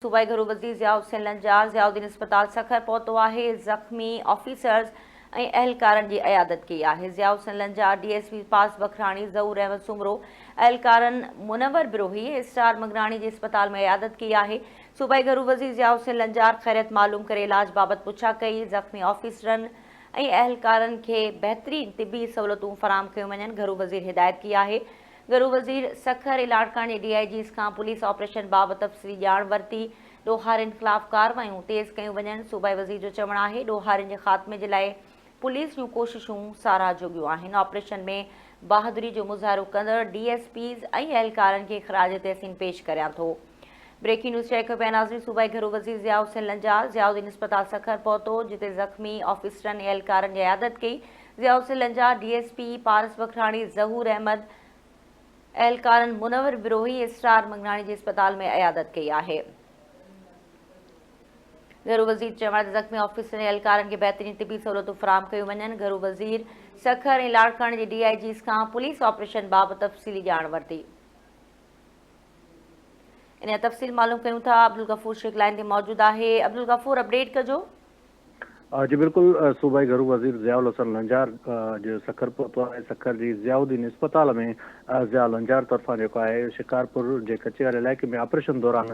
صوبائي گهرو وزير ضياء حسين لنجار ضياء الدين اسپتال سکر پهتو آهي، زخمي آفيسرز ۽ اهلڪارن جي عيادت ڪئي آهي. Zia Hussain Lanjar, D S P Paras Bakhrani, Zahoor Ahmed Soomro, اهلڪارن منور بروهي ۽ اسرار مڱراڻي جي اسپتال ۾ عيادت ڪئي آهي. صوبائي گهرو وزير ضياء حسين لنجار خيريت معلوم ڪري علاج بابت پڇا ڪئي، زخمي آفيسرن ۽ اهلڪارن کي بهترين طبي سهولتون فراهم ڪيون وڃن، گهرو وزير هدايت ڪئي آهي. گهرو وزير سکر ۽ لاڙڪاڻي جي ڊي I Gs کان پوليس آپريشن بابت تفصيلي ڄاڻ ورتي، ڏوهارين خلاف ڪارروايون تيز ڪيون وڃن، صوبائي وزير جو چوڻ آهي ڏوهارين جي خاتمي جي لاء پوليس جون ڪوششون ساراهه جوڳيون آهن، آپريشن ۾ بهادري جو مظاهرو ڪندڙ ڊي ايس پيز ۽ اهلڪارن کي خراج تحسين پيش ڪريان ٿو. بريڪنگ نيوز شيئر ڪيو پيا ناظرين صوبائي گهرو وزير ضياء حسين لنجار ضياء الدين اسپتال سکر پهتو جتي زخمي آفيسرن ۽ اهلڪارن جي عيادت ڪئي Zia Hussain Lanjar D S P Paras Bakhrani Zahoor Ahmed اهلڪارن منور بروهي اسرار مڱراڻي جي اسپتال ۾ عيادت ڪئي آهي گهرو وزير چيو آهي ته زخمي آفيسرن ۽ اهلڪارن کي بهترين طبي سهولتون فراهم ڪيون وڃن گهرو وزير سکر ۽ لاڙڪاڻي جي ڊي I Gs کان پوليس آپريشن بابت تفصيلي ڄاڻ ورتي. ان جا تفصيل معلوم ڪيون ٿا عبدالغفور شيخ لائين تي موجود آهي عبدالغفور اپڊيٽ ڪجو. جي بلڪل صوبائي گهرو وزير ضياء الحسن لنجار اڄ سکر پهتو آهي سکر جي ضياء الدين اسپتال ۾ ضياء لنجار طرفان جيڪو آهي شڪارپور جي ڪچي واري علائقي ۾ آپريشن دوران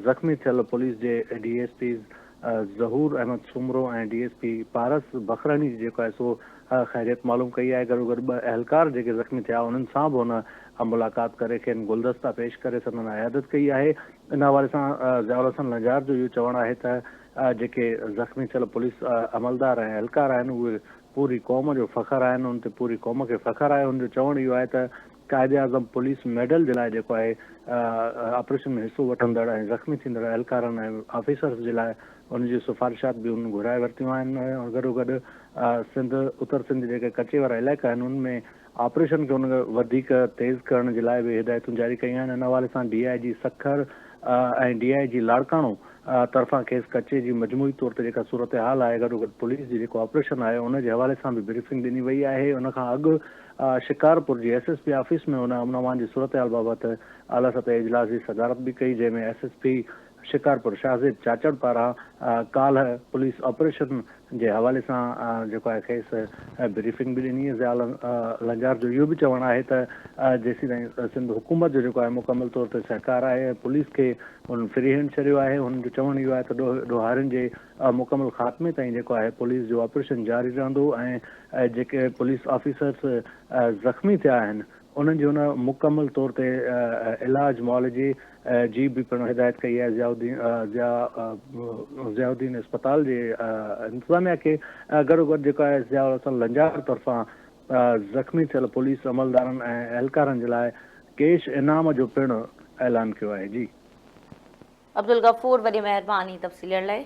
زخمي ٿيل پوليس جي D S Ps Zahoor Ahmed Soomro ۽ D S P Paras Bakhrani جي جيڪو آهي سو خيريت معلوم ڪئي آهي گڏوگڏ ٻه اهلڪار جيڪي زخمي ٿيا انهن سان به هن ملاقات ڪري کين گلدستا پيش ڪري سندن عيادت ڪئي آهي ان حوالي سان ضياء الحسن لنجار جو اهو چوڻ آهي ته جيڪي زخمي ٿيل پوليس عملدار ۽ اهلڪار آهن اهي پوري قوم جو فخر آهن ان تي پوري قوم کي فخر آهي هن جو چوڻ اهو آهي ته قائد اعظم پوليس ميڊل جي لاء جيڪو آهي آپريشن ۾ حصو وٺندڙ ۽ زخمي ٿيندڙ اهلڪارن ۽ آفيسرز جي لاء ان جون سفارشات به هن گهرائي ورتيون آهن ۽ گڏوگڏ سنڌ اتر سنڌ جيڪي ڪچي وارا علائقا آهن ان ۾ آپريشن کي ان وڌيڪ تيز ڪرڻ جي لاء به هدايتون جاري ڪيون آهن ان حوالي سان D I G Sukkur ۽ D I G Larkana طرفان کيس ڪچي جي مجموعي طور تي جيڪا صورتحال آهي گڏوگڏ پوليس جي جيڪو آپريشن آهي ان جي حوالي سان به بريفنگ ڏني وئي آهي ان کان اڳ شڪارپور جي ايس ايس پي آفيس ۾ هن امن امان جي صورتحال بابت اعليٰ سطحي اجلاس جي صدارت به ڪئي جنهن ۾ S S P Shikarpur Shahzeb Chachar پاران ڪالهه پوليس آپريشن جي حوالي سان جيڪو آهي کيس بريفنگ به ڏني ضياء لنجار جو اهو به چوڻ آهي ته جيسيتائين سنڌ حڪومت جو جيڪو آهي مڪمل طور تي سهڪار آهي ۽ پوليس کي هن فري هينڊ ڇڏيو آهي هن جو چوڻ اهو آهي ته ڏوهارين جي مڪمل خاتمي تائين جيڪو آهي پوليس جو آپريشن جاري رهندو ۽ جيڪي پوليس آفيسرز زخمي ٿيا آهن انهن جي هن مڪمل طور تي علاج معالجي جي به پڻ هدايت ڪئي آهي ضياء الدين ضياء الدين اسپتال جي انتظاميا کي گڏوگڏ جيڪو آهي ضياء الحسن لنجار طرفان زخمي ٿيل پوليس عملدارن ۽ اهلڪارن جي لاء ڪيش انعام جو پڻ اعلان ڪيو آهي جي. عبدالغفور وڏي مهرباني تفصيل ڏيڻ لاء.